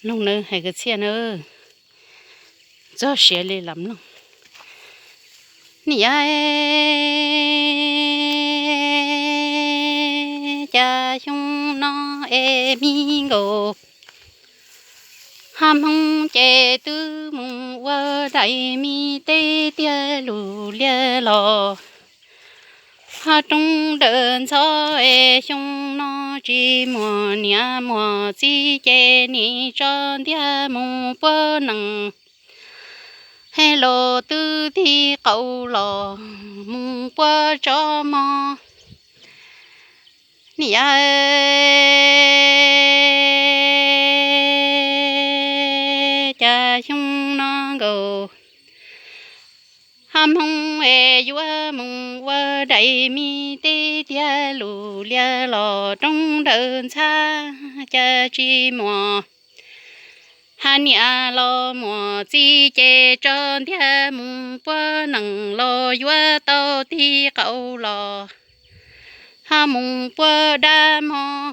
Mloog nawb, hais kwv txhiaj nawb, txog siav li los mloog. Niam, cas xyoo no es me nkaus, ho Hmoob ces twb mus ua daim me teb tiag lus liag los, ho roob dawm ntxhov es xyoo no tsis muaj niam muaj txiv ces nim tso ntiag mus puab nees, he los twb tig qau los mus puab tsov mog. Niam, cas xyoo no nkaus, ho Hmoob es yuav mus ua daim me teb tiag lus liag los roob dawm ntxhab cas tsis muaj, ha niam los muaj txiv ces tso ntiag mus puab nees los yuav tau tig qau los, ho mus puab dab mog.